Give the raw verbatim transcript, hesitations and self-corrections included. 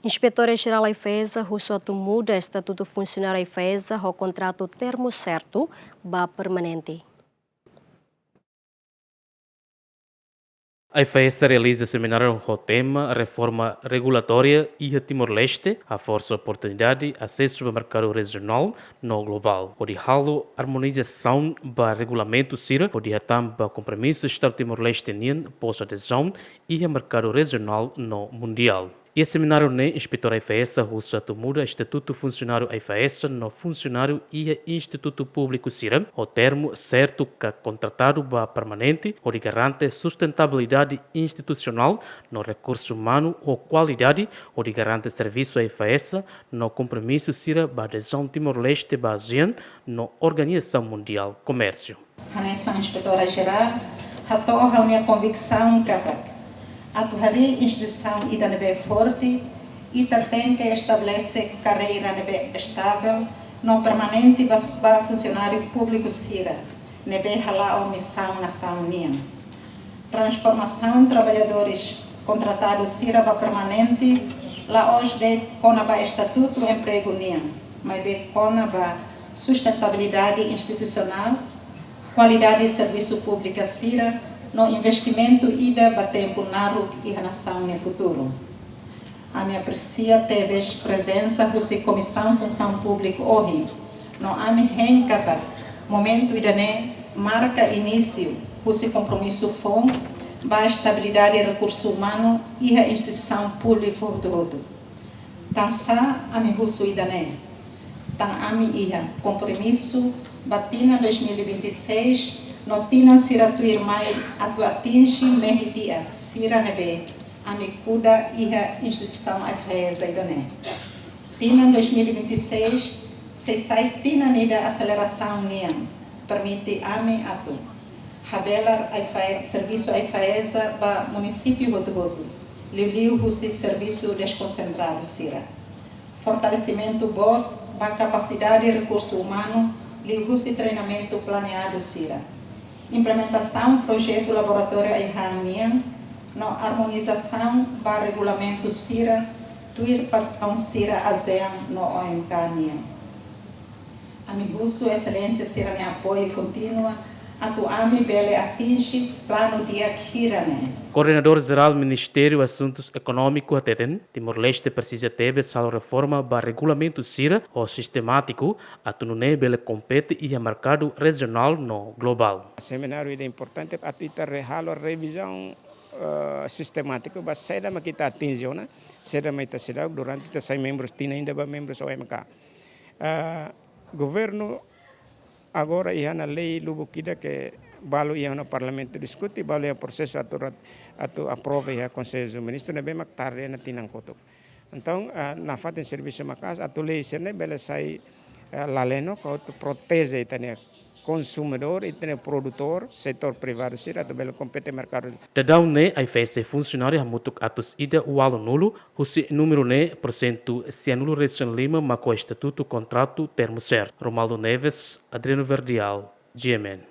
Inspetora Jerál AIFAESA husu atu muda estatutu funsionáriu AIFAESA ho kontratu termu sertu ba permanente. AIFAESA realiza semináriu ho tema reforma regulatória iha Timor-Leste, haforsa oportunidade asesu ba merkadu rejionál no globál, hodi halo armonizasaun ba regulamentu sira, hodi hatán ba kompromisu Estadu Timor-Leste nian pós adezaun iha merkadu rejionál no mundiál. Iha semináriu ne'e, Inspetora AIFAESA husu atu muda estatutu funsionáriu AIFAESA no funsionáriu iha institutu públiku sira ho termu sertu ka kontratadu ba permanente, hodi garante sustentabilidade institusionál no rekursu umanu ho kualidade, hodi garante servisu AIFAESA no kompromisu sira ba adezaun Timor-Leste ba ASEAN no Organizasaun Mundiál Komérsiu. Hanesan Inspetora Jerál, hato'o ha'u-nia konviksaun katak atu harii instituisaun ida ne'ebé forte, ita tenke estabelese karreira ne'ebé estavel no permanente ba, ba funsionáriu públiku sira ne'ebé hala'o misaun nasaun nian. Transformasaun traballadores kontratadu sira ba permanente la'ós de'it kona-ba estatutu empregu nian, maibé kona-ba sustentabilidade institusionál, kualidade servisu públiku sira, no investimentu ida ba tempu naruk iha nasaun nia futuru. Ami apresia tebes prezensa husi Komisaun Funsaun Públika ohin, no ami hein katak momentu ida-ne'e marka inísiu husi kompromisu foun ba estabilidade rekursu umanu iha instituisaun públiku hotu-hotu. Tansá ami husu ida-ne'e? Tan ami iha kompromisu ba tinan dois mil e vinte e seis no tinan sira tuirmai atu atinje mehi di'ak sira ne'ebé ami kuda iha instituisaun AIFAESA ida-ne'e. Tinan dois mil e vinte e seis sei sai tinan ida aselerasaun nian, permite ami atu habelar AIFAE, servisu AIFAESA ba munisípiu hotu-hotu, liuliu husi servisu deskonsentradu sira. Fortalesimentu boot ba kapasidade rekursu umanu liuhusi treinamentu planeadu sira. Implementasaun projetu laboratóriu ai-han nian no armonizasaun ba regulamentu sira tuir patraun sira ASEAN no OMK nian. Ami husu Eselénsia sira-nia apoiu kontínua atu ami bele atinje planu di'ak hira-ne'e. Koordenadór Jerál Ministériu Asuntus Ekonómiku hateten, Timor-Leste presiza tebes halo reforma ba regulamentu sira ho sistemátiku, atu nune'e bele kompete iha merkadu rejionál no globál. Semináriu ida importante atu ita re-, halo revizaun, eh, sistemátiku ba saida mak ita atinje ona, saida mak ita seidauk durante ita sai membrus tinan ida ba membrus OMK. Eh, governu agora iha ona lei lubuk ida ke balu iha ona Parlamentu diskute, balu iha prosesu atu rat-, atu aprova iha Konsellu Ministru ne'ebé mak tarde ona tinan kotuk. Entaun, ah, nafatin servisu maka'as atu lei sira-ne'e bele sai, ah, lalenon, atu proteje ita-nia konsumidór, ita-nia produtór, setór privadu sira atu bele kompete merkadu. Daudaun ne'e AIFAESA funsionáriu hamutuk atus ida ualunulu, husi númeru ne'e porsentu sianulu-resin-lima mak ho estatutu kontratu termu sertu. Romualdo Neves, Adriano Verdial, GMN.